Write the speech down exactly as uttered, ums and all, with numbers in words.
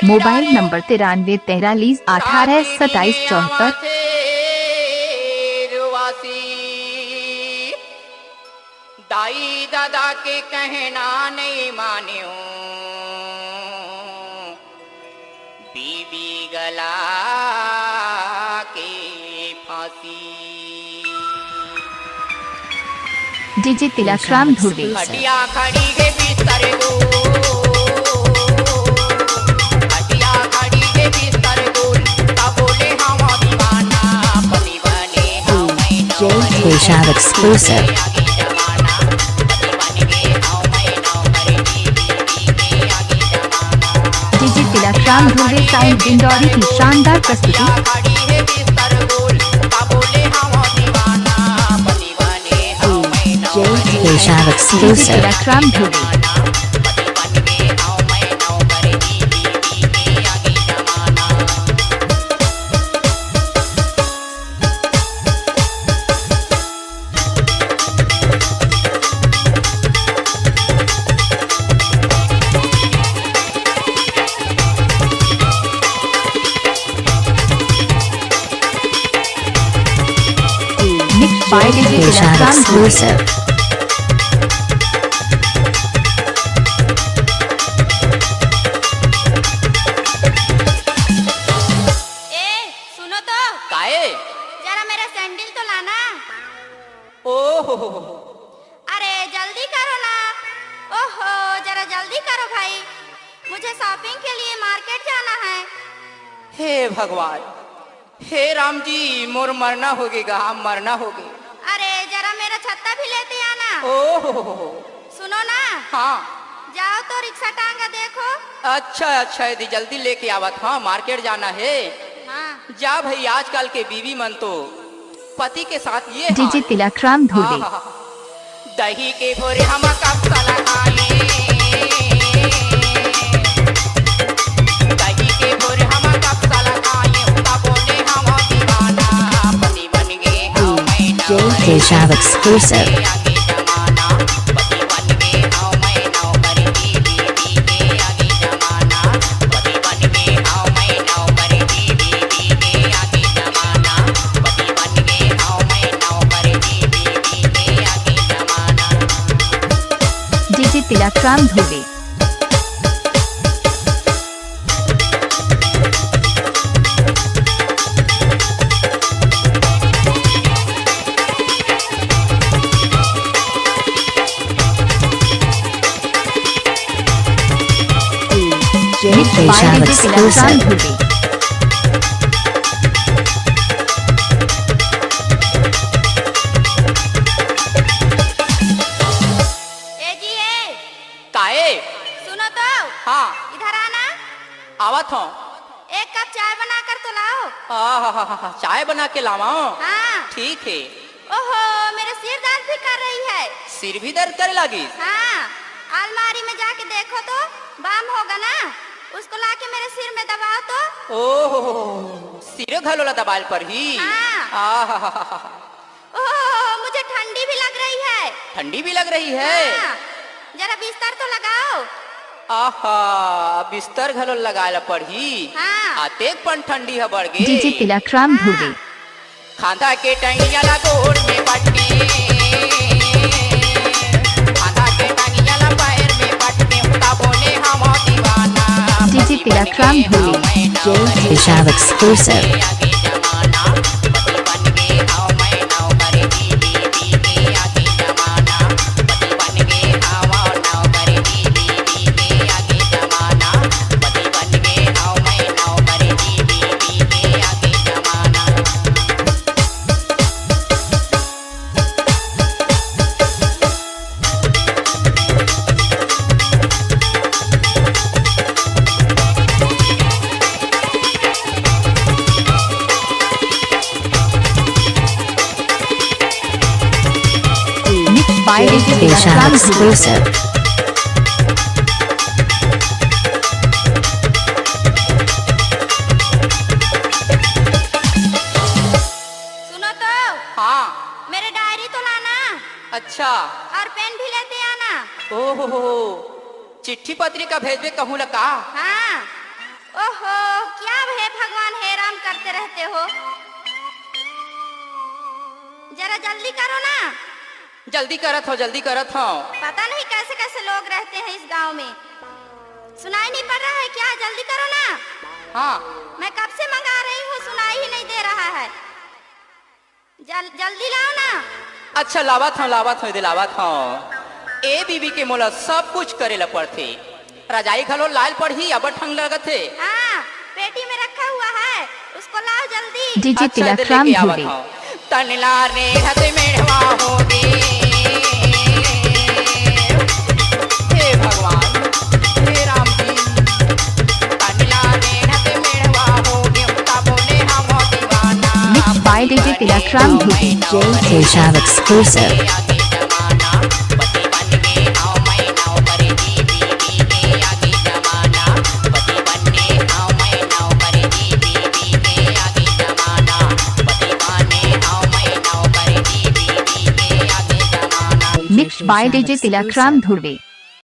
Mobile number तिरानवे तैंतालीस अठारह सत्ताईस चौहत्तर। दाई ददा के कहना नहीं मान्यो, बीबी गला के फांसी। डीजे तिलक राम धुर्वे। खटिया खड़ी है बिस्तर गोल, खटिया खड़ी है बिस्तर गोल, का बोले हम दीवाना, पति बने हम Dilshad exclusive। डीजे तिलक राम धुर्वे साउंड डिंडोरी की शानदार प्रस्तुति। Dilshad exclusive। DJ Tilak Ram Dhurve. Mixed by DJ Tilak Ram Dhurve. Exclusive। ए, सुनो तो। काए? जरा मेरा सैंडल तो लाना। ओहो। अरे, जल्दी करो ना। ओहो, जरा जल्दी करो भाई, मुझे शॉपिंग के लिए मार्केट जाना है। हे भगवान, हे राम जी, मोर मरना होगे गा, मरना होगे। अरे, जरा मेरा छत्ता भी लेते आना। ओहो। सुनो ना। हाँ। जाओ तो रिक्शा टांगा देखो। अच्छा, अच्छा, यदि जल्दी लेके आवत, हाँ, मार्केट जाना है। हाँ। जा भाई, आजकल के बीवी मन तो पति के साथ ये डीजे हाल। तिलक राम धुर्वे। आहा। दही के भोरे हम कब सला खाए, दही के भोरे हम कब सला खाए, का बोले हम दीवाना, पति बन गए हम नौकर। Dilshad exclusive। आगे जमाना, पति बन गए हम नौकर, बीबी के आगे जमाना, पति बन गए हम नौकर, बीबी के आगे जमाना, पति बन गए हम नौकर, बीबी के आगे जमाना। डीजे तिलक राम धुर्वे। Dilshad exclusive। ए जी, ए। काए? सुनो तो। हाँ। इधर आना। आवत हूँ। एक कप चाय बना कर तो लाओ। आहाहाहा, चाय बना के लावा? हाँ। ठीक है। ओहो, मेरे सिर दर्द भी कर रही है। सिर भी दर्द करे लागिस? हाँ, अलमारी में जाके देखो तो, बाम होगा ना, उसको लाके मेरे सिर में दबाओ तो। ओहो, सिर घलो ला दबाल पर ही? हाँ। आहाहाहा। ओह, मुझे ठंडी भी लग रही है। ठंडी भी लग रही है? हाँ, जरा बिस्तर तो लगाओ। आहा, बिस्तर घलो लगाए ला पड़ही। हाँ। अतेक पन ठंडी ह बढ़ गे। डीजे तिलक राम हाँ। धुर्वे। खांदा के टंगिया ला गोड़ में पट्टी, खांदा के टंगिया ला पैर में पट्टी, का बोले हम दीवाना। DJ Tilak Ram Dhurve. Dilshad exclusive। Mixed by DJ Dilshad exclusive। सुनो तो। हाँ। मेरे डायरी तो लाना। अच्छा। और पेन भी लेते आना। ओहो। चिट्ठी पत्री का भेजबे कहूँ ला का? हाँ। ओहो, क्या हे भगवान, हे राम करते रहते हो। जरा जल्दी करो ना। जल्दी करत हँव, जल्दी करत हँव। पता नहीं कैसे कैसे लोग रहते हैं इस गांव में। सुनाई नहीं पड़ रहा है क्या? जल्दी करो ना। हाँ। मैं कब से मंगा रही हूँ, सुनाई ही नहीं दे रहा है। जल-, जल्दी लाओ ना। अच्छा, लावत हँव, लावत हँव, एदे लावत हँव। ए बीबी के मोला सब कुछ करे ला पड़थे। रजाई घलो लाय ल पड़ही, अब्बड़ ठंड लगत हे। हाँ, पेटी में रखा हुआ है, उसको लाओ जल्दी। डीजे अच्छा, एदे तिलक राम लेके आवत धुर्वे। हँव। तन ला रे हते मेढ़वा हो गे। हे भगवान, हे राम जी, तन ला रे हते मेढ़वा हो गे, तब ले हम दीवाना। Mixed by DJ Tilak Ram Dhurve. Jay Keshav exclusive। Mixed by DJ Tilak Ram Dhurve.